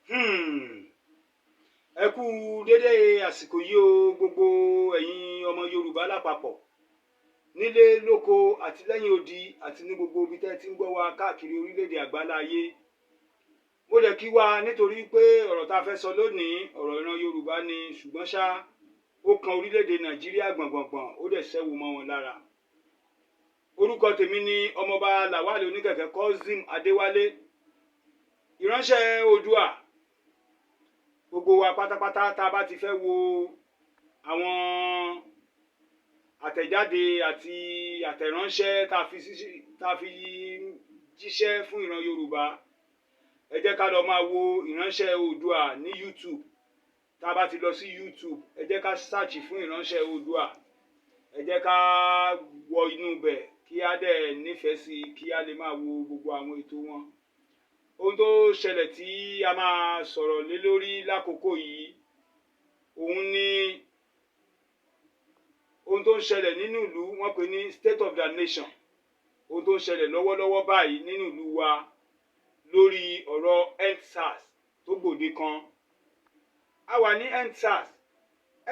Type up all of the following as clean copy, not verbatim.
Ẹ kú dédé àsìkò yìí o, gbogbo ẹ̀yin ọmọ Yorùbá lápapọ̀, nílé lóko àti lẹ́yìn odi àti ní gbogbo ibi tẹ́ ti ń gbọ́ wa káàkiri orílẹ̀-èdè àgbáláyé. Mo dẹ̀ kí wa nítorí pé ọ̀rọ̀ tá a fẹ́ sọ lónìí, ọ̀rọ̀ ìran Yorùbá ni, ṣùgbọ́n ṣá, ó kan orílẹ̀-èdè Nàìjíríà gbọ̀ngbọ̀ngbọ̀n, ó dẹ̀ ṣẹ́wó mọ́ wọn lára. Orúkọ tèmi ni Ọmọọba Làwálì Oníkẹ̀kẹ́ Cousin Adéwálé, ìránṣẹ́ Oòduà. Gbogbo wa pátápátá, tá a bá ti fẹ́ wo àwọn àtẹ̀jáde àti àtẹ̀ránṣẹ́ tá a fi jíṣẹ́ fún ìran Yorùbá, ẹ jẹ́ ká lọ máa wo Ìránṣẹ́ Oòduà ní YouTube. Tá a bá ti lọ sí YouTube, ẹ jẹ́ ká search fún Ìránṣẹ́ Oòduà, ẹ jẹ́ ká wọ inú ibẹ̀, kí á dẹ̀ nífẹ̀ẹ́ sí i, kí á lè máa wo gbogbo àwọn ètò wọn. Ohun tó ṣẹlẹ̀ tí a máa sọ̀rọ̀ lé lórí lákòókò yìí, òun ni ohun tó ń ṣẹlẹ̀ nínú ìlú, wọ́n pè ní state of the nation. Ohun tó ń ṣẹlẹ̀ lọ́wọ́lọ́wọ́ báyìí nínú ìlú wa lórí ọ̀rọ̀ EndSARS tó gbòde kan. A wà ní EndSARS.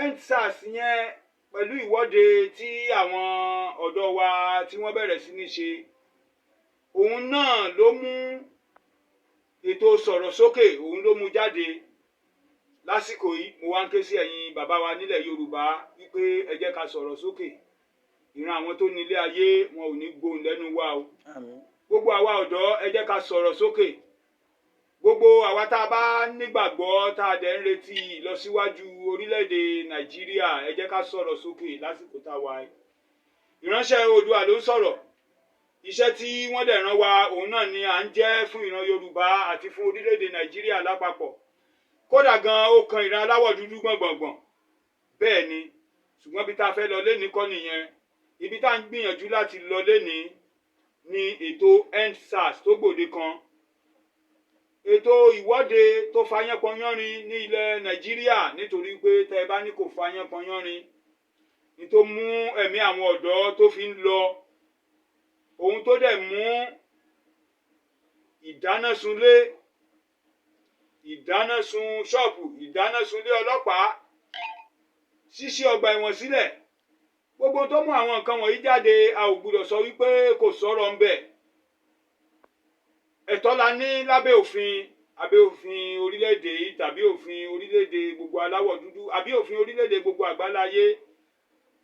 EndSARS yẹn, pẹ̀lú ìwọ́de tí àwọn ọ̀dọ́ wa tí wọ́n bẹ̀rẹ̀ sí ní ṣe, òun náà ló mú ètò sọ̀rọ̀ sókè, òun ló mú jáde lásìkò yìí. Mo wá ń ké sí ẹ̀yin bàbá wa nílẹ̀ Yorùbá wípé ẹ jẹ́ ká sọ̀rọ̀ sókè. Ìran àwọn tó nílé ayé, wọn ò ní gbóhùn lẹ́nu wa o. Àmín. Gbogbo àwa ọ̀dọ́, ẹ jẹ́ ká sọ̀rọ̀ sókè. Gbogbo àwa tá a bá nígbàgbọ́, tá a dẹ̀ ń retí ìlọsíwájú orílẹ̀-èdè Nàìjíríà, ẹ jẹ́ ká sọ̀rọ̀ sókè lásìkò tá a wà yìí. Ìránṣẹ́ Oòduà ló ń sọ̀rọ̀. Iṣẹ́ tí wọ́n dẹ̀ rán wa, òun náà ni à ń jẹ́ fún ìran Yorùbá àti fún orílẹ̀-èdè Nàìjíríà lápapọ̀. Kódà gan, ó kan ìran aláwọ̀ dúdú gbọ̀ngbọ̀ngbọ̀n. Bẹ́ẹ̀ ni, ṣùgbọ́n bí tá a fẹ́ lọ lénìí kọ́ nìyẹn. Ibi tá a ń gbìyànjú láti lọ lénìí ní ètò EndSARS tó gbòde kan, ètò ìwọ́de tó fayánpọnyánrin ní ilẹ̀ Nàìjíríà, nítorí pé tẹ́ ẹ bá ní kò fayánpọnyánrin ní tó mú ẹ̀mí àwọn ọ̀dọ́ tó fi ń lọ, ohun tó dẹ̀ mú ìdánásunlé, ìdánásun ṣọ́ọ̀bù, ìdánásunlé ọlọ́pàá, ṣíṣí ọgbà ẹ̀wọ̀n sílẹ̀, gbogbo tó mú àwọn nǹkan wọ̀nyí jáde, a ò gbúdọ̀ sọ wípé kò sọ̀rọ̀ ńbẹ̀. Ẹ̀tọ́ la ní lábẹ́ òfin, abẹ́ òfin orílẹ̀-èdè yìí tàbí òfin orílẹ̀-èdè gbogbo aláwọ̀ dúdú àbí òfin orílẹ̀-èdè gbogbo àgbáláyé,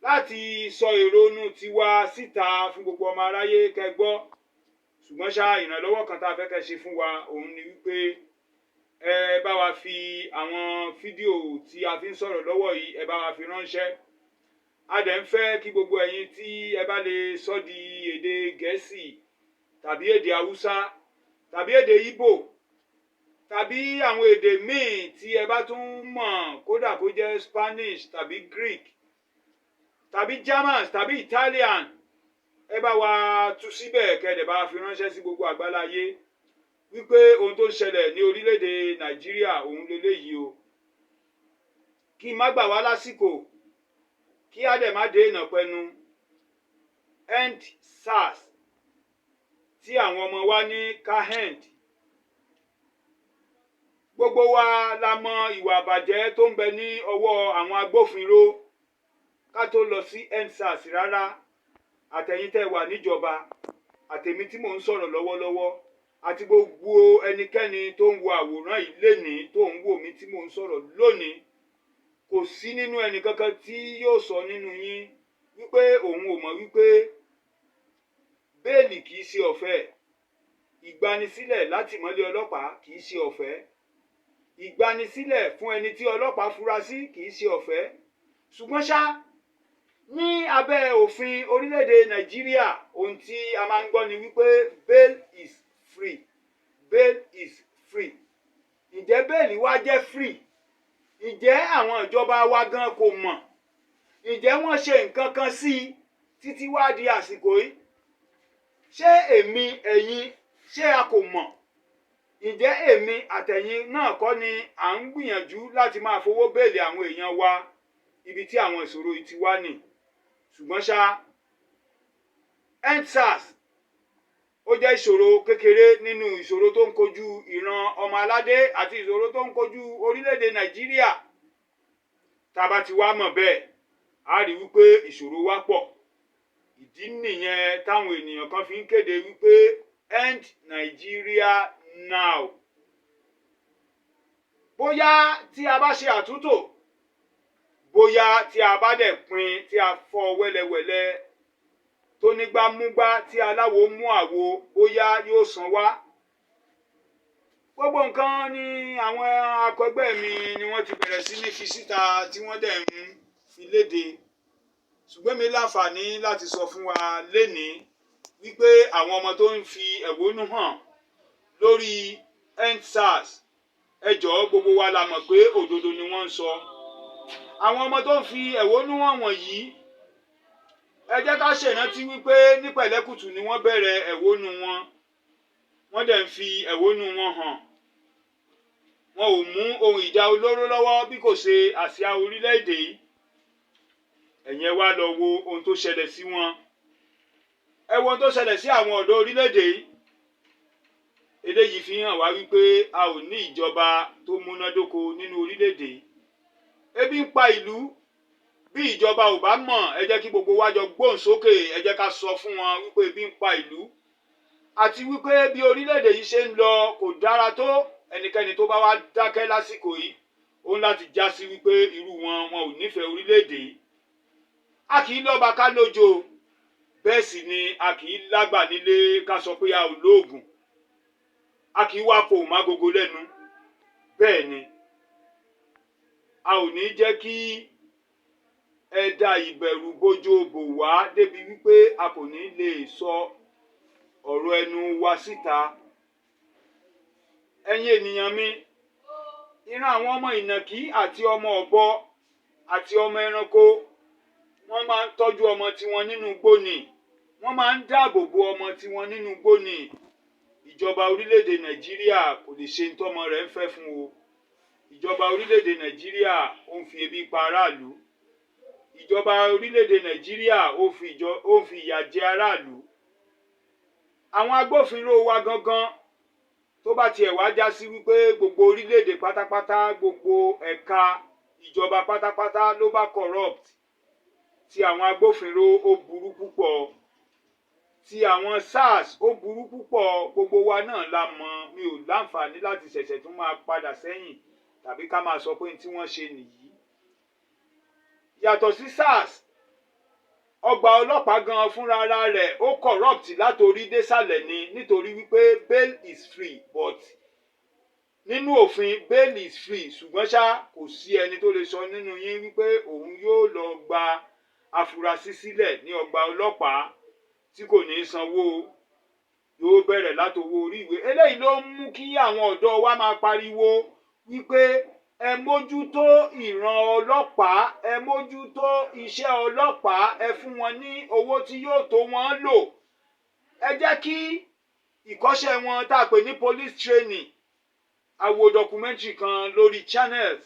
láti sọ èrò inú tiwa síta fún gbogbo ọmọ aráyé kẹ́ gbọ́. Ṣùgbọ́n ṣá, ìrànlọ́wọ́ kan tá a fẹ́ kẹ́ ṣe fún wa, òun ni wípé ẹ bá wa fi àwọn fídíò tí a fi ń sọ̀rọ̀ lọ́wọ́ yìí, ẹ bá wa fi ránṣẹ́. A dẹ̀ ń fẹ́ kí gbogbo ẹ̀yin tí ẹ bá lè sọ di èdè Gẹ̀ẹ́sì tàbí èdè Haúsá tàbí èdè Ìgbò tàbí àwọn èdè míì tí ẹ bá tún mọ̀, kódà kó jẹ́ Spanish tàbí Greek tàbí German tàbí Italian, ẹ bá wa tú síbẹ̀, kẹ́ ẹ dẹ̀ bá wa fi ránṣẹ́ sí gbogbo àgbáláyé wípé ohun tó ń ṣẹlẹ̀ ní orílẹ̀-èdè Nàìjíríà, òun leléyìí o. Kí n má gbà wá lásìkò, kí á dẹ̀ má dènà pẹnu. End SARS tí àwọn ọmọ wa ní ká end, gbogbo wa la mọ ìwà àbàjẹ́ tó ń bẹ ní ọwọ́ àwọn agbófinró. Ká tó lọ sí EndSARS rárá, àtẹ̀yin tẹ́ wà níjọba, àtèmi tí mò ń sọ̀rọ̀ lọ́wọ́lọ́wọ́, àti gbogbo ẹnikẹ́ni tó ń wo àwòrán yìí lénìí, tó ń wò mí tí mò ń sọ̀rọ̀ lónìí, kò sí nínú ẹnì kankan tí yóò sọ nínú yín wípé òun ò mọ̀ wípé béèlì kìí ṣe ọ̀fẹ́, ìgbanisílẹ̀ látìmọ́lé ọlọ́pàá kìí ṣe ọ̀fẹ́, ìgbanisílẹ̀ fún ẹni tí ọlọ́pàá fura sí kìí ṣe ọ̀fẹ́. Ṣùgbọ́n ṣá, ní abẹ́ òfin orílẹ̀-èdè Nàìjíríà, ohun tí a máa ń gbọ́ ni wípé bail is free, bail is free. Ǹjẹ́ béèlì wá jẹ́ free? Ǹjẹ́ àwọn ìjọba wa gan kò mọ̀? Ǹjẹ́ wọ́n ṣe nǹkan kan sí i títí wá di àsìkò yìí? Ṣé èmi, ẹ̀yin, ṣé a kò mọ̀? Ǹjẹ́ èmi àtẹ̀yin náà kọ́ ni à ń gbìyànjú láti máa fowó béèlì àwọn èèyàn wa? Ibi tí àwọn ìṣòro yìí ti wá nì. Ṣùgbọ́n ṣá, EndSARS Ó jẹ́ ìṣòro kékeré nínú ìṣòro tó ń kojú ìran ọmọ aládé àti ìṣòro tó ń kojú orílẹ̀-èdè Nàìjíríà. Tá a bá ti wá mọ̀ bẹ́ẹ̀, a rí wípé ìṣòro wa pọ̀. Ìdí nìyẹn táwọn ènìyàn kan fi ń kéde wípé "End Nigeria now". Bóyá tí a bá ṣe àtúntò, bóyá tí a bá dẹ̀ pín, tí a fọ́ wẹ́lẹ́wẹ́lẹ́, tó nígbà múgbá, tí aláwo mú àwo, bóyá yóò san wá. Gbogbo nǹkan ni àwọn akẹgbẹ́ mi ni wọ́n ti bẹ̀rẹ̀ sí ní fi síta, tí wọ́n dẹ̀ ń fi léde. Ṣùgbọ́n mi láǹfààní láti sọ fún wa lénìí wípé àwọn ọmọ tó ń fi ẹ̀hónú hàn lórí EndSARS, ẹ jọ̀ọ́, gbogbo wa la mọ̀ pé òdodo ni wọ́n ń sọ. Àwọn ọmọ tó ń fi ẹ̀hónú hàn wọ̀nyí, ẹ jẹ́ ká ṣèrántí wípé ní pẹ̀lẹ́kùtù ni wọ́n bẹ̀rẹ̀ ẹ̀hónú wọn. Wọ́n dẹ̀ ń fi ẹ̀hónú wọn hàn. Wọn ò mú ohun ìjà olóró lọ́wọ́ bí kò ṣe àsíá orílẹ̀-èdè yìí. Ẹ̀yin, ẹ wá lọ wo ohun tó ṣẹlẹ̀ sí wọn. Ẹ wo ohun tó ṣẹlẹ̀ sí àwọn ọ̀dọ́ orílẹ̀-èdè yìí. Eléyìí fi hàn wá wípé a ò ní ìjọba tó múnádóko nínú orílẹ̀-èdè yìí. Ebi ń pa ìlú. Bí ìjọba ò bá mọ̀, ẹ jẹ́ kí gbogbo wa jọ gbóhùn sókè. Ẹ jẹ́ ká sọ fún wọn wípé ebi ń pa ìlú àti wípé bí orílẹ̀-èdè yìí ṣe ń lọ kò dára tó. Ẹnikẹ́ni tó bá wá dákẹ́ lásìkò yìí, ó ń láti já sí wípé irú wọn, wọn ò nífẹ̀ẹ́ orílẹ̀-èdè yìí. A kì í lọ́ba ká lójo, bẹ́ẹ̀ sì ni a kì í lágbà nílé ká sọ pé a ò lóògùn. A kì í wá kò mágogo lẹ́nu. Bẹ́ẹ̀ ni a ò ní jẹ́ kí ẹ da ìbẹ̀rù bojo bò wá débi wípé a kò ní lè sọ ọ̀rọ̀ ẹnu wa síta. Ẹ̀yin ènìyàn mi, ìran àwọn ọmọ ìnàkí àti ọmọ ọ̀bọ àti ọmọ ẹranko, wọ́n máa ń tọ́jú ọmọ tiwọn nínú igbó ni. Wọ́n máa ń dáàbò bo ọmọ tiwọn nínú igbó ni. Ìjọba orílẹ̀-èdè Nàìjíríà kò lè ṣe ntọ́mọ rẹ̀ ń fẹ́ fún o. Ìjọba orílẹ̀-èdè Nàìjíríà, ó ń fi ebi pa aráàlú. Ìjọba orílẹ̀-èdè Nàìjíríà, ó ń fi ìyà jẹ aráàlú. Àwọn agbófinró wa gangan, tó bá tiẹ̀ wá já sí wípé gbogbo orílẹ̀-èdè pátápátá, gbogbo ẹ̀ka ìjọba pátápátá ló bá corrupt, ti àwọn agbófinró, ó burú púpọ̀. Ti àwọn SARS, ó burú púpọ̀. Gbogbo wa náà la mọ̀. Mi ò láǹfààní láti ṣẹ̀ṣẹ̀ tún máa padà sẹ́yìn tàbí ká máa sọ pé tí wọ́n ṣe nìyí. Yàtọ̀ sí SARS, ọgbà ọlọ́pàá gan fúnra rẹ̀, ó corrupt látòrí désàlẹ̀ ni, nítorí wípé bail is free, but nínú òfin, bail is free, ṣùgbọ́n ṣá, kò sí ẹni tó lè sọ nínú yín wípé òun yóò lọ gba afurasí sílẹ̀ ní ọgbà ọlọ́pàá tí kò ní í sanwó. Yóò bẹ̀rẹ̀ látowó orí ìwé. Eléyìí ló ń mú kí àwọn ọ̀dọ́ wa máa pariwo wípé ẹ mójútó ìran ọlọ́pàá, ẹ mójútó iṣẹ́ ọlọ́pàá, ẹ fún wọn ní owó tí yóò tó wọn lò, ẹ jẹ́ kí ìkọ́ṣẹ́ wọn tá a pè ní police training. A wo documentary kan lórí Channels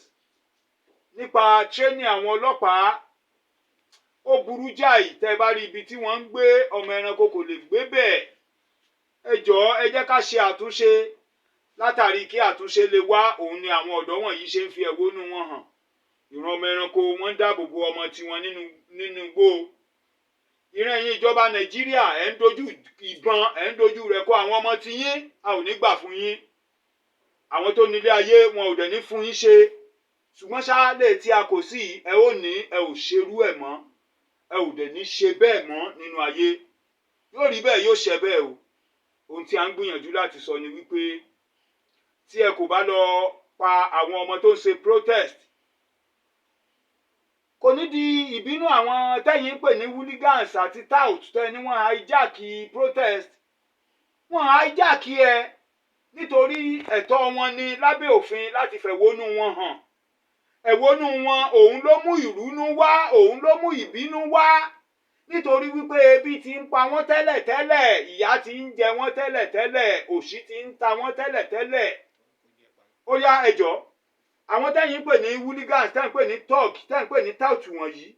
nípa training àwọn ọlọ́pàá. Ó burú jáì. Tẹ́ ẹ bá rí ibi tí wọ́n ń gbé, ọmọ ẹranko kò lè gbé bẹ́ẹ̀. Ẹ jọ̀ọ́, ẹ jẹ́ ká ṣe àtúnṣe. Látàrí kí àtúnṣe lè wá, òun ni àwọn ọ̀dọ́ wọ̀nyí ṣe ń fi ẹ̀hónú wọn hàn. Ìran ọmọ ẹranko, wọ́n ń dáàbò bo ọmọ tiwọn nínú igbó. Ìran ẹ̀yin ìjọba Nàìjíríà, ẹ̀ ń dojú ìbọn, ẹ̀ ń dojú rẹ̀ kọ àwọn ọmọ tiyín. A ò ní gbà fún yín. Àwọn tó nílé ayé wọn ò dẹ̀ ní fún yín ṣe. Ṣùgbọ́n ṣá, lè tí a kò sí, ẹ ó ní ẹ ò ṣerú ẹ̀ mọ́, ẹ ò dẹ̀ ní ṣe bẹ́ẹ̀ mọ́ nínú ayé. Yóò rí bẹ́ẹ̀, yóò ṣẹ bẹ́ẹ̀ o. Ohun tí a ń gbìyànjú láti sọ ni wípé tí ẹ kò bá lọ pa àwọn ọmọ tó ń ṣe protest, kò ní di ìbínú àwọn tẹ́yìn ń pè ní hooligans àti tout, tẹ́ ní wọ́n hijack protest. Wọ́n hijack ẹ nítorí ẹ̀tọ́ wọn ni lábẹ́ òfin láti fẹ̀hónú wọn hàn. Ẹ̀hónú wọn, òun ló mú ìrúnú wá, òun ló mú ìbínú wá, nítorí wípé ebi ti ń pa wọ́n tẹ́lẹ̀ tẹ́lẹ̀, ìyà ti ń jẹ wọ́n tẹ́lẹ̀ tẹ́lẹ̀, òṣì ti ń ta wọ́n tẹ́lẹ̀ tẹ́lẹ̀. Ó yá, ẹ jọ̀ọ́, àwọn tẹ́yìn ń pè ní hooligans, tẹ́yìn ń pè ní thug, tẹ́yìn ń pè ní tout wọ̀nyí,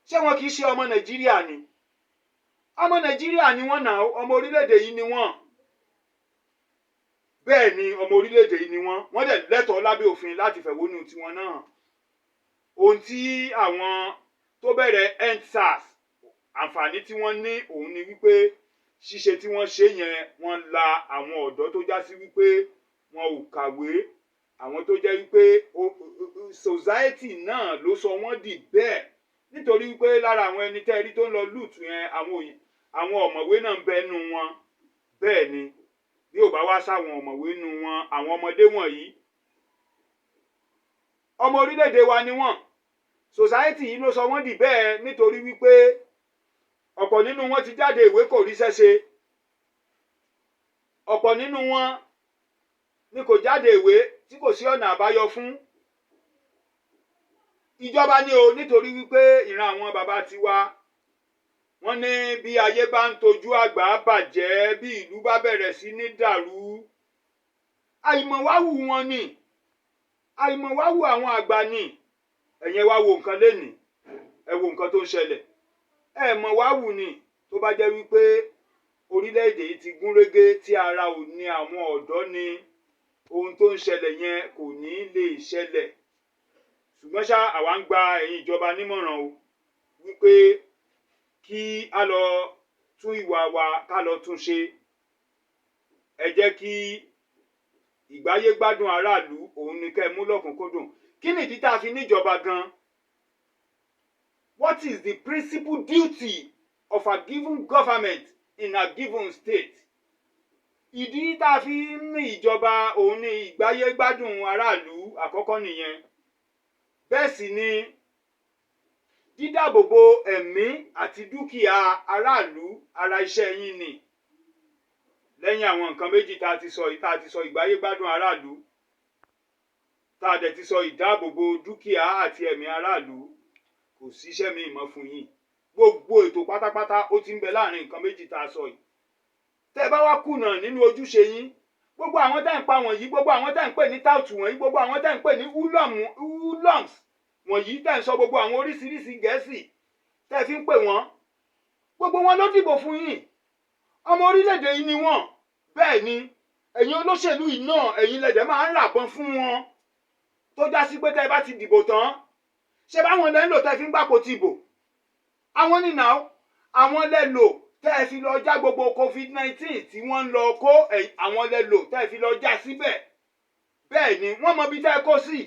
ṣé wọn kì í ṣe ọmọ Nàìjíríà ni? Ọmọ Nàìjíríà ni wọ́n náà, ọmọ orílẹ̀-èdè yìí ni wọ́n. Bẹ́ẹ̀ ni, ọmọ orílẹ̀-èdè yìí ni wọ́n. Wọ́n dẹ̀ lẹ́tọ̀ọ́ lábẹ́ òfin láti fẹ̀hónú tiwọn náà. Ohun tí àwọn tó bẹ̀rẹ̀ EndSARS, àǹfààní tí wọ́n ní òun ni wípé ṣíṣe tí wọ́n ṣe yẹn, wọ́n la àwọn ọ̀dọ́ tó já sí wípé wọn ò kàwé, àwọn tó jẹ́ wípé society náà ló sọ wọ́n dì bẹ́ẹ̀, nítorí wípé lára àwọn ẹni tẹ́ rí tó ń lọ loot yẹn, àwọn ọ̀mọ̀wé náà ń bẹ nú wọn. Bẹ́ẹ̀ ni, bí ò bá wá sáwọn ọ̀mọ̀wé nú wọn, àwọn ọmọdé wọ̀nyí, ọmọ orílẹ̀-èdè wa ni wọ́n. Society yìí ló sọ wọ́n dì bẹ́ẹ̀, nítorí wípé ọ̀pọ̀ nínú wọn ti jáde ìwé, kò ríṣẹ́ ṣe. Ọ̀pọ̀ nínú wọn ni kò jáde ìwé, tí kò sí ọ̀nà àbáyọ fún. Ìjọba ní o, nítorí wípé ìran àwọn bàbá tiwa, wọ́n ní bí ayé bá ń tojú àgbà bàjẹ́, bí ìlú bá bẹ̀rẹ̀ sí ní dàrú, àìmọ̀wáwù wọn ni, àìmọ̀wáwù àwọn àgbà ni. Ẹ̀yin ẹ wá wo nǹkan lénìí, ẹ wo nǹkan tó ń ṣẹlẹ̀. Ẹ mọ̀wáwù ni. Tó bá jẹ́ wípé orílẹ̀-èdè yìí ti gún régé, tí ara ò ní àwọn ọ̀dọ́ ni, ohun tó ń ṣẹlẹ̀ yẹn kò ní lè ṣẹlẹ̀. Ṣùgbọ́n ṣá, àwa ń gba ẹ̀yin ìjọba nímọ̀ràn o wípé kí a lọ tún ìwà wa, ká lọ tún ṣe. Ẹ jẹ́ kí ìgbáyégbádùn aráàlú òun ni kẹ́ ẹ mú lọ́kùnkúndùn. Kí nìdí tá a fi níjọba gan? What is the principal duty of a given government in a given state? Ìdí tá a fi ń ní ìjọba òun ni ìgbáyégbádùn aráàlú, àkọ́kọ́ nìyẹn. Bẹ́ẹ̀ sì ni dídáàbòbò ẹ̀mí àti dúkìá aráàlú, ara iṣẹ́ yín ni. Lẹ́yìn àwọn nǹkan méjì tá a ti sọ yìí, tá a ti sọ ìgbáyégbádùn aráàlú, tá a dẹ̀ ti sọ ìdáàbòbò dúkìá àti ẹ̀mí aráàlú, kò síṣẹ́ míì mọ́ fún yín. Gbogbo ètò pátápátá, ó ti ń bẹ láàrin nǹkan méjì tá a sọ yìí. Tẹ́ ẹ bá wá kùnà nínú ojúṣe yín, gbogbo àwọn tẹ́ ń pa wọ̀nyí, gbogbo àwọn tẹ́ ń pè ní tout wọ̀nyí, gbogbo àwọn tẹ́ ń pè ní hoodlums wọ̀nyí, tẹ́ ń sọ gbogbo àwọn oríṣiríṣi Gẹ̀ẹ́sì tẹ́ fi ń pè wọ́n, gbogbo wọn ló dìbò fún yín. Ọmọ orílẹ̀-èdè yìí ni wọ́n. Bẹ́ẹ̀ ni, ẹ̀yin olóṣèlú yìí náà, ẹ̀yin lẹ̀dẹ̀ máa ń ràbọn fún wọn, tó já sí pé tẹ́ ẹ bá ti dìbò tán, ṣé báwọn lẹ́ ń lò tẹ́ fi ń gbàpò ti ìbò àwọn nìyà? Àwọn lẹ́ lò tẹ́ ẹ fi lọ já gbogbo COVID-19 tí wọ́n ń lọ kó. Àwọn lẹ́ lò tẹ́ ẹ fi lọ já síbẹ̀. Bẹ́ẹ̀ ni, wọ́n mọ ibi tẹ́ ẹ kó sí,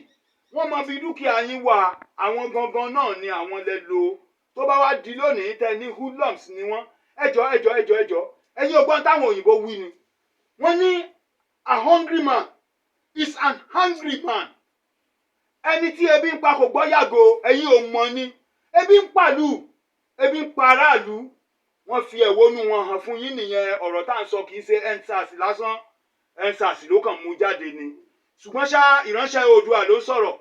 wọ́n mọ ibi dúkìá yín wà. Àwọn gangan náà ni àwọn lẹ́ lò. Tó bá wá di lónìí, tẹ́ ní hoodlums ni wọ́n, ẹjọ́, ẹjọ́, ẹjọ́, ẹjọ́, ẹ̀yin ò gbọ́n táwọn òyìnbó wí ni. Wọ́n ní a hungry man is an angry man. Ẹni tí ebi ń pa kò gbọ́ yàgò. Ẹ̀yin ò mọ̀ ni, ebi ń pàlù, ebi ń pa aráàlú. Wọ́n fi ẹ̀hónú wọn hàn fún yín nìyẹn. Ọ̀rọ̀ tá à ń sọ kì í ṣe EndSARS lásán, EndSARS ló kàn mú jáde ni. Ṣùgbọ́n ṣá, ìránṣẹ́ Oòduà ló sọ̀rọ̀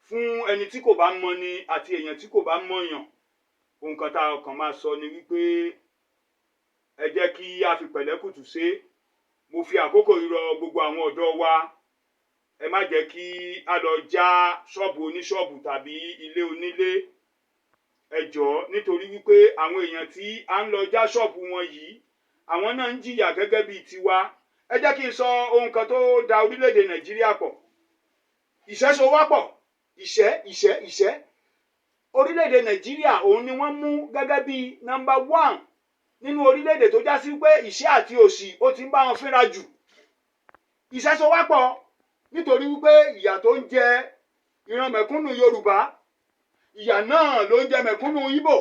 fún ẹni tí kò bá mọ̀ ni àti èèyàn tí kò bá mọ̀yàn. Nǹkan tá a kàn máa sọ ni wípé ẹ jẹ́ kí a fi pẹ̀lẹ́kùtù ṣe. Mo fi àkókò yìí rọ gbogbo àwọn ọ̀dọ́ wa, ẹ má jẹ́ kí a lọ já ṣọ́ọ̀bù oníṣọ́ọ̀bù tàbí ilé onílé. Ẹ jọ̀ọ́, nítorí wípé àwọn èèyàn tí a ń lọ já ṣọ́ọ̀bù wọn yìí, àwọn náà ń jìyà gẹ́gẹ́ bíi tiwa. Ẹ jẹ́ kí n sọ ohun kan tó da orílẹ̀-èdè Nàìjíríà pọ̀. Ìṣẹ́ so wá pọ̀, ìṣẹ́, ìṣẹ́, ìṣẹ́. Orílẹ̀-èdè Nàìjíríà òun ni wọ́n mú gẹ́gẹ́ bíi number one nínú orílẹ̀-èdè tó já sí pé ìṣẹ́ àti òṣì, ó ti ń bá wọn fínra jù. Ìṣẹ́ so wá pọ̀, nítorí wípé ìyà tó ń jẹ ìran mẹ̀kúnnù Yorùbá, ìyà náà ló ń jẹ mẹ̀kúnnù Ìgbò,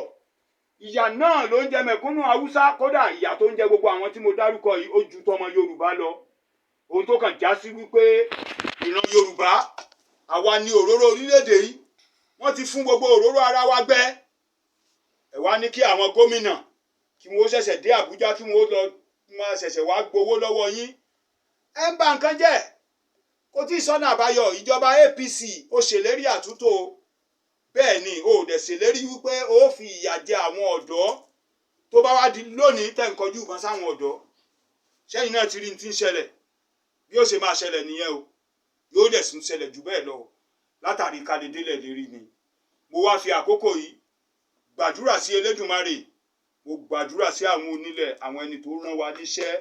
ìyà náà ló ń jẹ mẹ̀kúnnù Haúsá. Kódà, ìyà tó ń jẹ gbogbo àwọn tí mo dárúkọ yìí, ó ju tọmọ Yorùbá lọ. Ohun tó kàn já sí wípé ìran Yorùbá, àwa ni òróró orílẹ̀-èdè yìí. Wọ́n ti fún gbogbo òróró ara wa gbẹ. Ẹ wá ní kí àwọn gómìnà kí wọ́n ṣẹ̀ṣẹ̀ dé Àbújá, kí wọ́n lọ máa ṣẹ̀ṣẹ̀ wá gbowó lọ́wọ́ yín. Ẹ ń ba nǹkan jẹ́, kò tí ì sọ́nà àbáyọ. Ìjọba APC, ó ṣèlérí àtúntò, bẹ́ẹ̀ ni, ó dẹ̀ ṣèlérí wípé ó fi ìyà jẹ àwọn ọ̀dọ́. Tó bá wá di lónìí, tẹ̀ ń kọjú ìbọn sáwọn ọ̀dọ́, sẹ́yìn náà ti rí ní ti ń ṣẹlẹ̀. Bí ó ṣe máa ṣẹlẹ̀ nìyẹn o, yóò dẹ̀ tún ṣẹlẹ̀ jù bẹ́ẹ̀ lọ o, látàrí kálídélẹ̀ lérí ni. Mo wá fi àkókò yìí gbàdúrà sí Elédùmarè. Mo gbàdúrà sí àwọn onílẹ̀, àwọn ẹni tó rán wa níṣẹ́.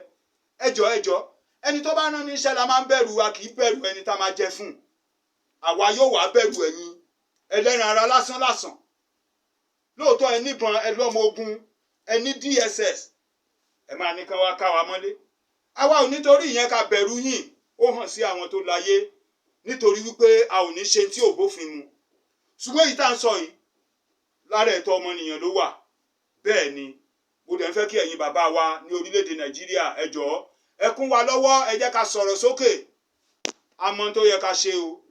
Ẹjọ́, ẹjọ́, ẹni tó bá rán níṣẹ́ la máa ń bẹ̀rù. Wa kì í bẹ̀rù ẹni tá máa jẹ fún. Àwa yóò wá bẹ̀rù ẹ̀yin ẹlẹ́ran ara lásán lásán? Lóòótọ́, ẹ níbọn, ẹ lọ́mọ ogun, ẹ ní DSS, ẹ máa ní kán wá ká wa mọ́lé. Àwa ò nítorí ìyẹn ká bẹ̀rù yín. Ó hàn sí àwọn tó láyé, nítorí wípé a ò ní ṣe tí ò bófin mu. Ṣùgbọ́n èyí tá à ń sọ yìí, lára ẹ̀tọ́ ọmọnìyàn ló wà. Bẹ́ẹ̀ ni mo dẹ̀ ń fẹ́ kí ẹ̀yin bàbá wa ní orílẹ̀-èdè Nàìjíríà, ẹ jọ̀ọ́, ẹ kún wa lọ́wọ́, ẹ jẹ́ ká sọ̀rọ̀ sókè. Àmọ́ tó yẹ ká ṣe o.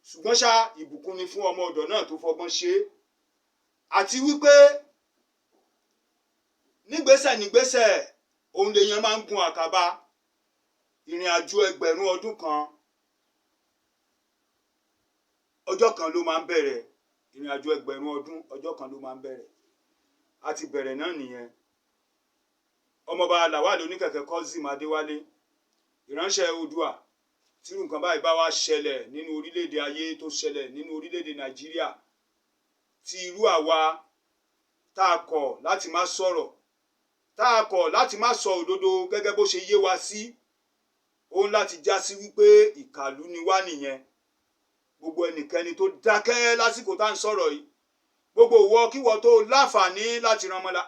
Ṣùgbọ́n ṣá, ìbùkún ni fún ọmọ ọ̀dọ̀ náà tó fọgbọ́n ṣe é, àti wípé nígbésẹ̀ nígbésẹ̀ òun lèèyàn máa ń gun àkàbà. Ìrìn àjò ẹgbẹ̀rún ọdún kan, ọjọ́ kan ló máa ń bẹ̀rẹ̀. Ìrìn àjò ẹgbẹ̀rún ọdún, ọjọ́ kan ló máa ń bẹ̀rẹ̀. A ti bẹ̀rẹ̀ náà nìyẹn. Ọmọọba Lawal Oníkẹ̀kẹ́ Kazeem Adéwálé, ìránṣẹ́ Oòduà, tírú nǹkan báyìí bá wá ṣẹlẹ̀ nínú orílẹ̀-èdè ayé, tó ṣẹlẹ̀ nínú orílẹ̀-èdè Nàìjíríà, tí irú àwa tá a kọ̀ láti má sọ̀rọ̀, tá a kọ̀ láti má sọ òdodo gẹ́gẹ́ bó ṣe yé wa sí, ó ń láti já sí wípé ìkàlù ni wá nìyẹn. Gbogbo ẹnikẹ́ni tó dákẹ́ lásìkò tá à ń sọ̀rọ̀ yìí, gbogbo ìwọ kíwọ tó láǹfààní láti ran ọmọlá,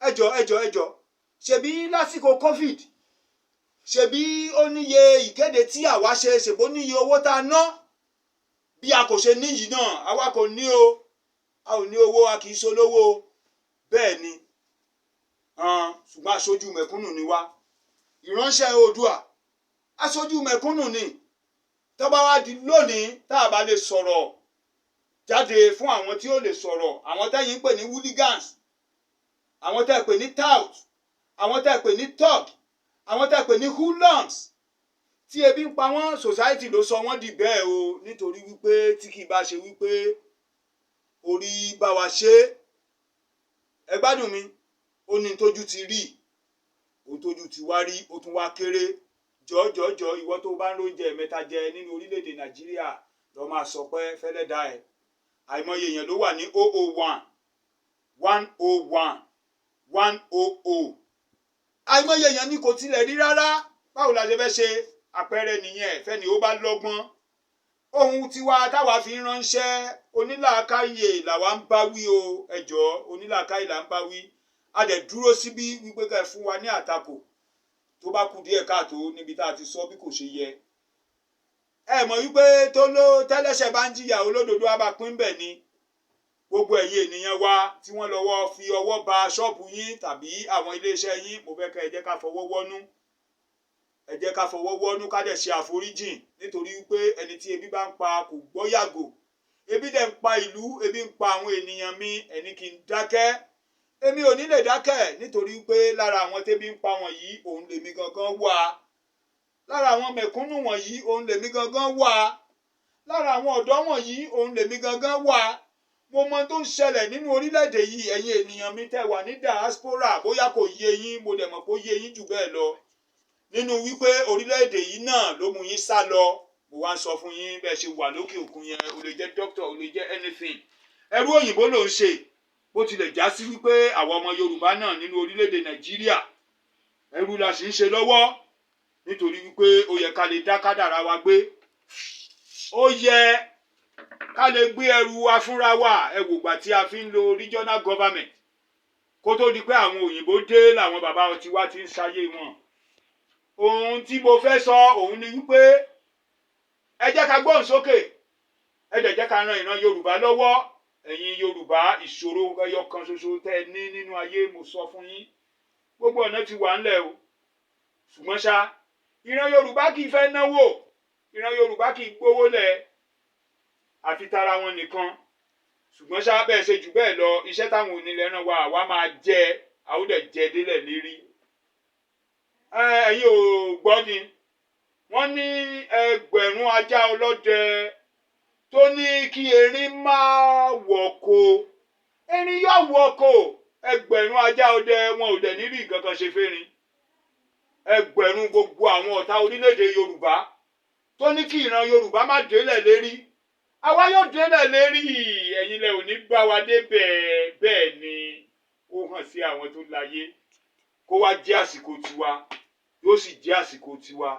ẹjọ, ẹjọ, ẹjọ, ṣebí lásìkò COVID, ṣebí ó níye ìkéde tí àwa ṣe, ṣèbó níye owó tá a ná. Bí a kò ṣe níyì náà, àwa kò ní o, a ò ní owó, a kì í ṣolówó. Bẹ́ẹ̀ ni, ṣùgbọ́n aṣojú mẹ̀kúnnù ni wá. Ìránṣẹ́ Oòduà, aṣojú mẹ̀kúnnù ni. Tó bá wá di lónìí, tá a bá lè sọ̀rọ̀ jáde fún àwọn tí ó lè sọ̀rọ̀, àwọn tẹ́yìn ń pè ní hooligans, àwọn tẹ́ ẹ pè ní tout, àwọn tẹ́ ẹ pè ní thug, àwọn tẹ́ ẹ pè ní hoodlums, tí ebi ń pa wọ́n, society ló sọ wọ́n di bẹ́ẹ̀ o. Nítorí wípé tí kì í bá ṣe wípé orí bá wa ṣe é, ẹ gbádùn mi, ó ní tójú ti rí, ohun tójú ti wá rí, ó tún wá kéré jọjọjọ. Ìwọ tó bá ń lóúnjẹ mẹ́ta jẹ nínú orílẹ̀-èdè Nàìjíríà, lọ máa sọ pé fẹ́lẹ́ dá ẹ. Àìmọye èèyàn ló wà ní 001, 101, 100. Àìmọye èèyàn ní kò tilẹ̀ rí rárá. Báwo la ṣe fẹ́ ṣe? Àpẹẹrẹ nìyẹn fẹ́ni ó bá lọ́gbọ́n. Ohun tiwa táwa fi ń ránṣẹ́, onílàákàyè làwa ń bá wí o. Ẹjọ́, onílàákàyè là ń bá wí. A dẹ̀ dúró síbí wípé ká ẹ fún wa ní àtakò tó bá kù díẹ̀ káàtó níbi tá a ti sọ bí kò ṣe yẹ. Ẹ mọ̀ wípé tó ló tẹ́lẹ́ṣẹ̀ bá ń jìyà, olódodo á bá pín bẹ̀ ni. Gbogbo ẹ̀yin ènìyàn wa tí wọ́n lọ́wọ́ fi ọwọ́ ba ṣọ́ọ̀bù yín tàbí àwọn iléeṣẹ́ yín, mo fẹ́ kẹ́ ẹ jẹ́ ká fọwọ́ wọ́nú, ẹ jẹ́ ká fọwọ́ wọ́nú, ká dẹ̀ ṣe àforíjìn, nítorí wípé ẹni tí ebi bá ń pa kò gbọ́ yàgò. Ebi dẹ̀ ń pa ìlú, ebi ń pa àwọn ènìyàn mi. Ẹni kì í dákẹ́, èmi ò ní lè dákẹ́, nítorí pé lára àwọn tẹ́bi ń pa wọ̀nyí, òun lèmi gangan wà. Lára àwọn mẹ̀kúnnù wọ̀nyí, òun lèmi gangan wà. Lára àwọn ọ̀dọ́ wọ̀nyí, òun lèmi gangan wà. Mo mọ tó ń ṣẹlẹ̀ nínú orílẹ̀-èdè yìí. Ẹ̀yin ènìyàn mi tẹ́ wà ní diaspora, bóyá kò yé yín, mo dẹ̀ mọ̀ pé ó yé yín jù bẹ́ẹ̀ lọ, nínú wípé orílẹ̀-èdè yìí náà ló mú yín sá lọ. Mo wá ń sọ fún yín, bẹ́ẹ̀ ṣe wà lókè òkun yẹn, o lè jẹ́ doctor, o lè jẹ́ anything, ẹrú òyìnbó ló ń ṣe. Bó tilẹ̀ já sí wípé àwọn ọmọ Yorùbá náà nínú orílẹ̀-èdè Nàìjíríà, ẹrú la sì ń ṣe lọ́wọ́, nítorí wípé ó yẹ ká lè dá kádàrá wa gbé, ó yẹ ká lè gbé ẹrù wa fúnra wa. Ẹ wò gbà tí a fi ń lo regional government, kó tó di pé àwọn òyìnbó dé, làwọn bàbá tiwa ti ń ṣayé wọn. Ohun tí mo fẹ́ sọ òun ni wípé ẹ jẹ́ ká gbóhùn sókè, ẹ dẹ̀ jẹ́ ká ran ìran Yorùbá lọ́wọ́. Ẹ̀yin Yorùbá, ìṣòro ẹyọ kan ṣoṣo tẹ́ ẹ ní nínú ayé, mo sọ fún yín, gbogbo ọ̀nà ti wà ńlẹ̀ o. Ṣùgbọ́n ṣá, ìran Yorùbá kì í fẹ́ náwó, ìran Yorùbá kì í gbówó lẹ̀, àfi tara wọn nìkan. Ṣùgbọ́n ṣá, bẹ́ẹ̀ ṣe jù bẹ́ẹ̀ lọ, iṣẹ́ táwọn onílẹ̀ rán wa, àwa máa jẹ, àwọn dẹ̀ jẹ délẹ̀ lérí. Ẹ̀yin ò gbọ́ ni, wọ́n ní ẹgbẹ̀rún ajá ọlọ́dẹ tó ní kí erin máa wọ̀kọ̀, erin yóò wọ̀kọ̀. Ẹgbẹ̀rún ajá ọdẹ wọn ò dẹ̀ ní rí nǹkan kan ṣe fẹ́rin. Ẹgbẹ̀rún gbogbo àwọn ọ̀tá orílẹ̀-èdè Yorùbá tó ní kí ìran Yorùbá má délẹ̀ lérí, àwa yóò délẹ̀ lérí. Ẹ̀yin lẹ ò ní bá wa débẹ̀. Bẹ́ẹ̀ ni. Ó hàn sí àwọn tó láyé. Kó wá jẹ́ àsìkò tiwa, yóò sì jẹ́ àsìkò tiwa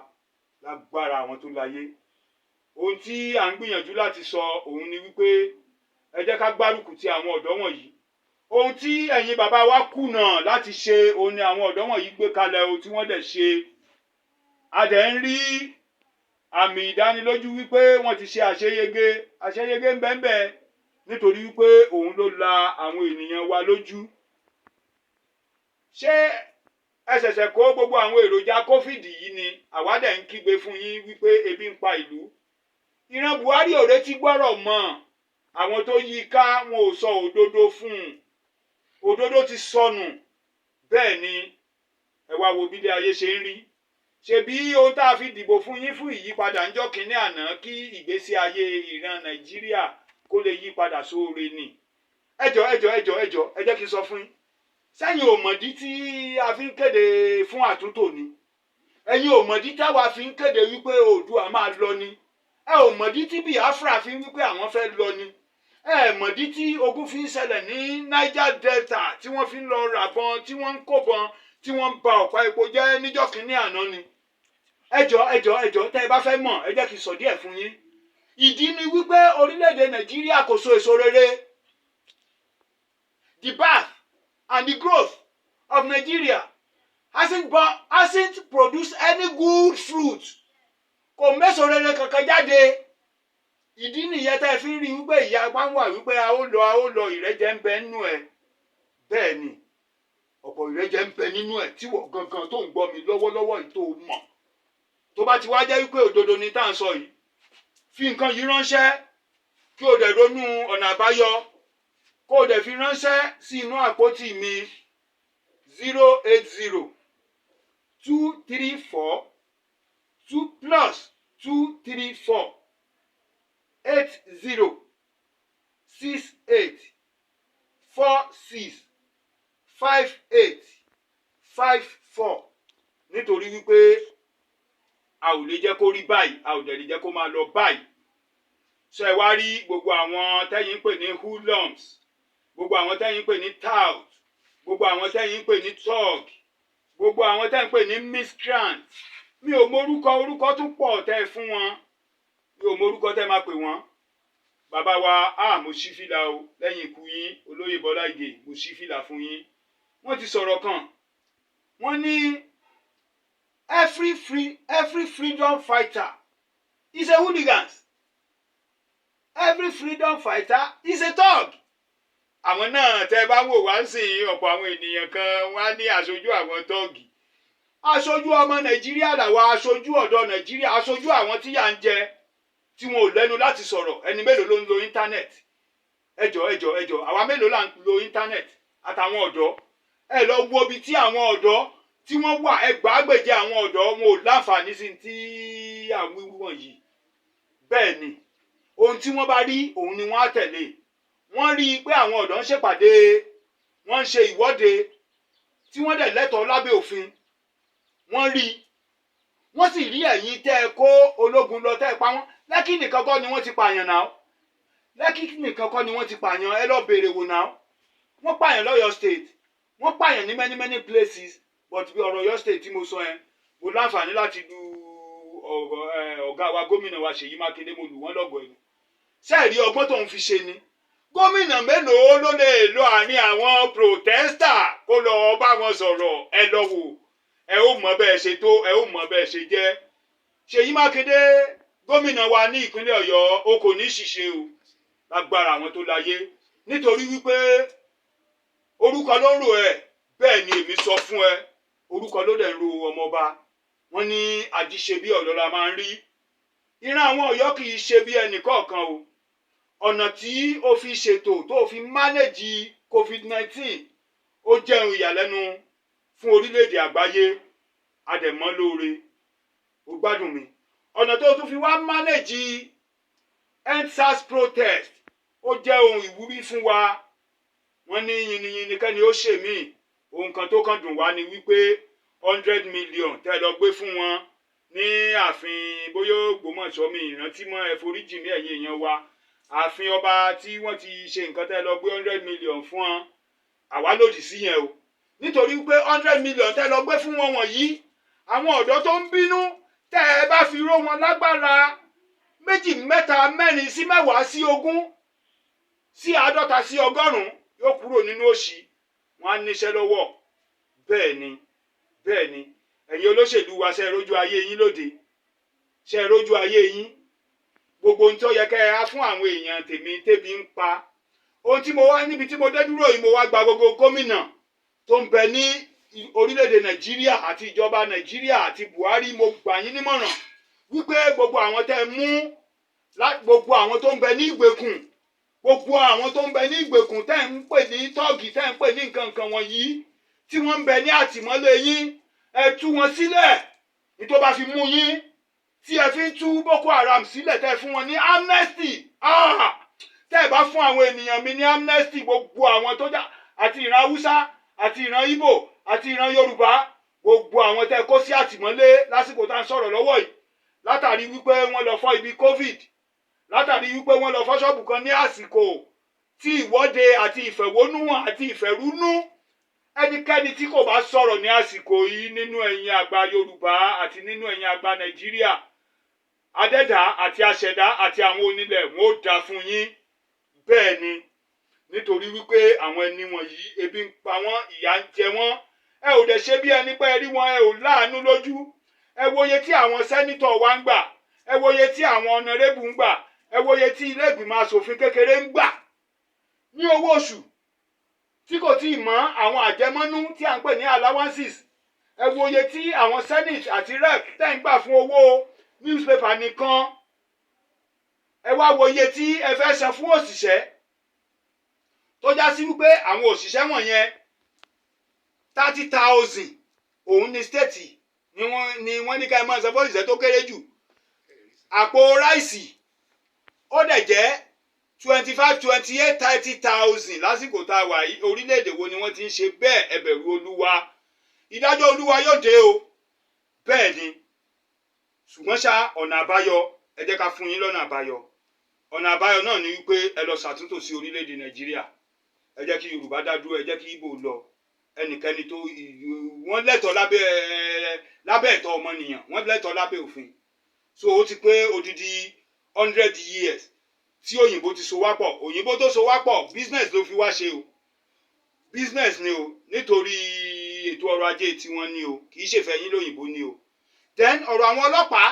lágbára àwọn tó láyé. Ohun tí à ń gbìyànjú láti sọ òun ni wípé ẹ jẹ́ ká gbárùkù ti àwọn ọ̀dọ́ wọ̀nyí. Ohun tí ẹ̀yin bàbá wa kùnà láti ṣe òun ni àwọn ọ̀dọ́ wọ̀nyí gbé kalẹ̀ o, tí wọ́n dẹ̀ ṣe. A dẹ̀ ń rí àmì ìdánilójú wípé wọ́n ti ṣe àṣeyege. Àṣeyege ń bẹ ń bẹ, nítorí wípé òun ló la àwọn ènìyàn wa lójú. Ṣé ẹ ṣẹ̀ṣẹ̀ kó gbogbo àwọn èròjà COVID yìí ni? Àwa dẹ̀ ń kígbe fún yín wípé ebi ń pa ìlú. Ìran Buhari ò retí gbọ́rọ̀ mọ́. Àwọn tó yí i ká, wọn ò sọ òdodo fún un. Òdodo ti sọnù. Bẹ́ẹ̀ ni, ẹ wá wo bílé ayé ṣe ń rí. Ṣebí ohun tá a fi dìbò fún yín fún ìyípadà ńjọ́ kínní àná, kí ìgbésí ayé ìran Nàìjíríà kó lè yí padà sóore ni. Ẹjọ́, ẹjọ́, ẹjọ́, ẹjọ́, ẹ jẹ́ kí n sọ fún yín. Sẹ́yìn ò mọ̀dí tí a fi ń kéde fún àtúntò ni? Ẹ̀yin ò mọ̀dí táwa fi ń kéde wípé Oòduà máa lọ ni? Ẹ ò mọ̀dí tí Biafra fi ń wípé àwọn fẹ́ lọ ni? Ẹ mọ̀dí tí ogun fi ń ṣẹlẹ̀ ní Niger Delta, tí wọ́n fi ń lọ ràbọn, tí wọ́n ń kóbọn, tí wọ́n ń ba ọ̀pá epo jẹ́ níjọ́ kínní àná ni? Ẹjọ́, ẹjọ́, ẹjọ́, tẹ́ ẹ bá fẹ́ mọ̀, ẹ jẹ́ kí n sọ díẹ̀ fún yín. Ìdí ni wípé orílẹ̀-èdè Nàìjíríà kò so èso rere. The birth and the growth of Nigeria hasn't produced any good fruit. Kò méso rere kankan jáde. Ìdí nìyẹn tẹ́ ẹ fi ń rí wípé ìyá wa ń wà wípé a ó lọ, a ó lọ. Ìrẹ́jẹ ń bẹ nínú ẹ. Bẹ́ẹ̀ ni, ọ̀pọ̀ ìrẹ́jẹ ń bẹ nínú ẹ̀ tí wọ́n gangan tó ń gbọ́ mi lọ́wọ́lọ́wọ́ yìí tó mọ̀. Tó bá ti wá jẹ́ wípé òdodo ni tá à ń sọ yìí, fi nǹkan yìí ránṣẹ́, kí o dẹ̀ ronú ọ̀nà àbáyọ, kó o dẹ̀ fi ránṣẹ́ sí inú àpótí mi: 080 2 3 4 2 +234 80 68 46 58 54. Nítorí wípé a ò lè jẹ́ kó rí báyìí, a ò dẹ̀ lè jẹ́ kó máa lọ báyìí. Ṣé ẹ wá rí gbogbo àwọn tẹ́yìn ń pè ní hoodlums, gbogbo àwọn tẹ́yìn ń pè ní tout, gbogbo àwọn tẹ́yìn ń pè ní thug, gbogbo àwọn tẹ́yìn ń pè ní miscreant? Mi ò mọ orúkọ, orúkọ tún pọ̀ tẹ́ ẹ fún wọn. Mi ò mọ orúkọ tẹ́ máa pè wọ́n. Bàbá wa a, mo ṣí fìlà o lẹ́yìn ikú yín. Olóyè Bọ́lá Ìgè, mo ṣí fìlà fún yín. Wọ́n ti sọ̀rọ̀ kan, wọ́n ní every freedom fighter is a hooligan, every freedom fighter is a thug. Àwọn náà, tẹ́ bá wò wá sí, ọ̀pọ̀ àwọn ènìyàn kan wá ní aṣojú àwọn tọ́ọ̀gì. Aṣojú ọmọ Nàìjíríà làwọn, aṣojú ọ̀dọ́ Nàìjíríà, aṣojú àwọn tí yà ń jẹ, tí wọn ò lẹ́nu láti sọ̀rọ̀. Ẹni mélòó ló ń lo internet? Ẹjọ́, ẹjọ́, ẹjọ́, àwa mélòó là ń lo internet àtàwọn ọ̀dọ́? Ẹ lọ wo ibi tí àwọn ọ̀dọ́ tí wọ́n wà. Ẹgbàágbèje àwọn ọ̀dọ́, wọn ò láǹfààní sí tí àwọn wíwú wọ̀nyí. Bẹ́ẹ̀ ni, ohun tí wọ́n bá rí òun ni wọ́n á tẹ̀lé. Wọ́n rí i pé àwọn ọ̀dọ́ ń ṣèpàdé, wọ́n ń ṣe ìwọ́de tí wọ́n dẹ̀ lẹ́tọ̀ọ́ lábẹ́ òfin. Wọ́n rí i, wọ́n sì rí ẹ̀yin tẹ́ ẹ kó ológun lọ, tẹ́ ẹ pa wọ́n. Lẹ́kì nìkan kọ́ ni wọ́n ti pààyàn náà. Lẹ́kì nìkan kọ́ ni wọ́n ti pààyàn. Ẹ lọ béèrè wò náà. Wọ́n pààyàn lọ́yọ̀ State, wọ́n pààyàn ní many, many places, but bí ọ̀rọ̀ Ọ̀yọ́ State tí mo sọ yẹn, mo láǹfààní láti lu ọ̀gá wa, gómìnà wa Ṣèyí Mákindé, mo lù wọ́n lọ́gọ̀ọ́ ẹnu. Sẹ́ẹ̀rí ọgbọ́n tó ń fi ṣe ni? Gómìnà mélòó ló lè lọ àárín àwọn protester kó lọ bá wọn sọ̀rọ̀? Ẹ lọ wò, ẹ ó mọ̀ bẹ́ẹ̀ ṣe tó, ẹ ó mọ̀ bẹ́ẹ̀ ṣe jẹ́. Ṣèyí Mákindé, gómìnà wa ní ìpínlẹ̀ Ọ̀yọ́, o kò ní ṣìṣe o lágbára àwọn tó láyé, nítorí wípé orúkọ ló ń rò ẹ. Bẹ́ẹ̀ ni èmi sọ fún ẹ, orúkọ ló dẹ̀ ń ro ọmọọba. Wọ́n ní àjíṣe bí Ọ̀yọ́ la máa ń rí. Ìran àwọn Ọ̀yọ́ kì í ṣe bí ẹnì kọ̀ọ̀kan o. Ọ̀nà tí ó fi ṣètò tó fi manage COVID-19, ó jẹun ìyàlẹ́nu fún orílẹ̀-èdè àgbáyé. Àdẹ̀mọ́ lóore, ó gbádùn mi. Ọ̀nà tó tún fi wá manage EndSARS protest, ó jẹ́ ohun ìwúrí fún wa. Wọ́n ní yìnyín kẹ́ni ó ṣe mí. Ohun kan tó kàn dùn wá ni wípé 100 million tẹ́ lọ gbé fún wọn ní ààfin, bóyá Ògbómọ̀ṣọ́, mi ìrántí mọ́, ẹ foríjì mí, ẹ̀yin èèyàn wa, ààfin ọba tí wọ́n ti ṣe nǹkan, tẹ́ lọ gbé 100 million fún wọn. Àwa lòdì sí yẹn o, nítorí pé 100 million tẹ́ lọ gbé fún wọn wọ̀nyí, àwọn ọ̀dọ́ tó ń bínú, tẹ́ ẹ bá fi ró wọn lágbára, méjì, mẹ́ta, mẹ́rin sí 10 sí 20 sí 50 sí 100 yóò kúrò nínú òṣì, wọn á níṣẹ́ lọ́wọ́. Bẹ́ẹ̀ ni, bẹ́ẹ̀ ni. Ẹ̀yin olóṣèlú wa, ṣe é rójú ayé yín lóde? Ṣe é rójú ayé yín? Gbogbo ohun tó yẹ kẹ́ ẹ á fún àwọn èèyàn tèmi tẹ́bi ń pa, ohun tí mo wá níbi tí mo dé dúró yìí, mo wá gba gbogbo gómìnà tó ń bẹ ní orílẹ̀-èdè Nàìjíríà àti ìjọba Nàìjíríà àti Buhari, mo gbà yín nímọ̀ràn wípé gbogbo àwọn tẹ́ ẹ mú, gbogbo àwọn tó ń bẹ ní ìgbèkùn, gbogbo àwọn tó ń bẹ ní ìgbèkùn tẹ́ ń pè ní tọ́ọ̀gì, tẹ́ ń pè ní nǹkan nǹkan wọ̀nyí, tí wọ́n ń bẹ ní àtìmọ́lé yín, ẹ tú wọn sílẹ̀. Ní tó bá fi mú yín tí ẹ fi ń tú Boko Haram sílẹ̀, tẹ́ fún wọn ní amnesty, ah! Tẹ́ ẹ bá fún àwọn ènìyàn mi ní amnesty, gbogbo àwọn tó já, àti ìran Haúsá, àti ìran Ìgbò, àti ìran Yorùbá, gbogbo àwọn tẹ́ kó sí àtìmọ́lé lásìkò tá à ń sọ̀rọ̀ lọ́wọ́ yìí, látàrí wípé wọ́n lọ fọ́ ibi COVID, látàrí wípé wọ́n lọ fọ́ ṣọ́ọ̀bù kan ní àsìkò tí ìwọ́de àti ìfẹ̀hónúhàn àti ìfẹ̀rúnú, ẹnikẹ́ni tí kò bá sọ̀rọ̀ ní àsìkò yìí nínú ẹ̀yin àgbà Yorùbá àti nínú ẹ̀yin àgbà Nàìjíríà, adẹ́dà àti aṣẹ̀dá àti àwọn onílẹ̀ wọn ó dá fún yín. Bẹ́ẹ̀ ni, nítorí wípé àwọn ẹni wọ̀nyí, ebi ń pa wọ́n, ìyà ń jẹ wọ́n, ẹ ò dẹ̀ ṣe bí ẹni pé ẹ rí wọn, ẹ ò láàánú lójú. Ẹ wòye tí àwọn senator wa ń gbà, ẹ wòye tí àwọn honourable ń gbà, ẹ wòye tí ilé ìgbìmọ̀ asòfin kékeré ń gbà ní owó oṣù tí kò tí ì mọ́ àwọn àjẹmọ́nú tí à ń pè ní allowances. Ẹ wòye tí àwọn senate àti rep tẹ́ ń gbà fún owó newspaper nìkan. Ẹ wá wòye tí ẹ fẹ́ san fún òṣìṣẹ́, tó já sí wípé àwọn òṣìṣẹ́ wọ̀nyẹn, 30,000 òun ní state ni wọ́n ní ká ẹ máa san fún òṣìṣẹ́ tó kéré jù. Àpò rice ó dẹ̀ jẹ́ 25, 28, 30,000 lásìkò tá a wà yìí. Orílẹ̀-èdè wo ni wọ́n ti ń ṣe bẹ́ẹ̀? Ẹ bẹ̀rù Olúwa, ìdájọ́ Olúwa yóò dé o. Bẹ́ẹ̀ ni. Ṣùgbọ́n ṣá, ọ̀nà àbáyọ, ẹ jẹ́ ká fún yín lọ́nà àbáyọ. Ọ̀nà àbáyọ náà ni wípé ẹ lọ ṣàtúntò sí orílẹ̀-èdè Nàìjíríà. Ẹ jẹ́ kí Yorùbá dá dúró, ẹ jẹ́ kí Ìgbò lọ. Ẹnikẹ́ni tó wọ́n lẹ́tọ̀ọ́ lábẹ́ ẹ̀tọ́ ọmọnìyàn, wọ́n lẹ́tọ̀ọ́ lábẹ́ òfin. So ó ti pé odidi 100 years tí òyìnbó ti so wá pọ̀. Òyìnbó tó so wá pọ̀, business ló fi wá ṣe o, business ni o, nítorí ètò ọrọ̀ ajé tiwọn ni o, kì í ṣèfẹ́ yín lóyìnbó ni o. Then ọ̀rọ̀ àwọn ọlọ́pàá,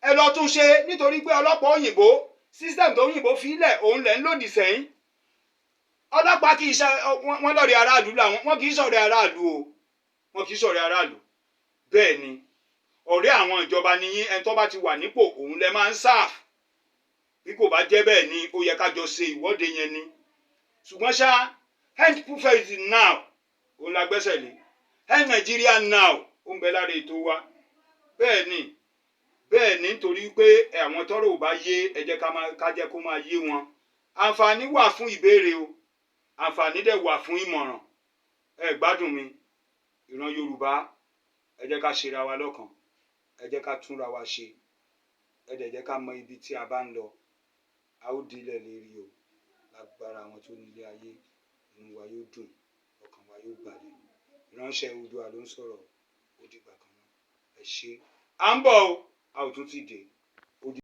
ẹ lọ tún ṣe, nítorí pé ọlọ́pàá òyìnbó, system tó òyìnbó fi lẹ̀, òun lẹ̀ ń lòdì sẹ́yìn. Ọlọ́pàá kì í ṣe wọ́n lọ́ọ̀rẹ́ aráàlú làwọn, wọ́n kì í ṣọ̀rẹ́ aráàlú o, wọ́n kì í ṣọ̀rẹ́ aráàlú. Bẹ́ẹ̀ ni, ọ̀rẹ́ àwọn ìjọba ni yín. Ẹni tó bá ti wà nípò, òun lẹ máa ń serve. Bí kò bá jẹ́ bẹ́ẹ̀ ni, ó yẹ ká jọ ṣe ìwọ́de yẹn ni. Ṣùgbọ́n ṣá, end poverty now, òun la gbẹ́sẹ̀ lé. End Nigeria now, ó ń bẹ lára ètò wa. Bẹ́ẹ̀ ni, bẹ́ẹ̀ ni, nítorí pé àwọn tọ́rọ̀ ò bá yé, ẹ jẹ́ ká jẹ́ kó máa yé wọn. Àǹfààní wà fún ìbéèrè o, àǹfààní dẹ̀ wà fún ìmọ̀ràn. Ẹ gbádùn mi, ìran Yorùbá, ẹ jẹ́ ká ṣera wa lọ́kàn, ẹ jẹ́ ká túnra wa ṣe, ẹ dẹ̀ jẹ́ ká mọ ibi tí a bá ń lọ. A ó délẹ̀ lérí o, lágbára àwọn tó nílé ayé. Inú wa yóò dùn, ọkàn wa yóò balẹ̀. Ìránṣẹ́ Oòduà ló ń sọ̀rọ̀. Ó dìgbà kan náà, ẹ ṣé. À ń bọ̀ o, a ò tún ti dé.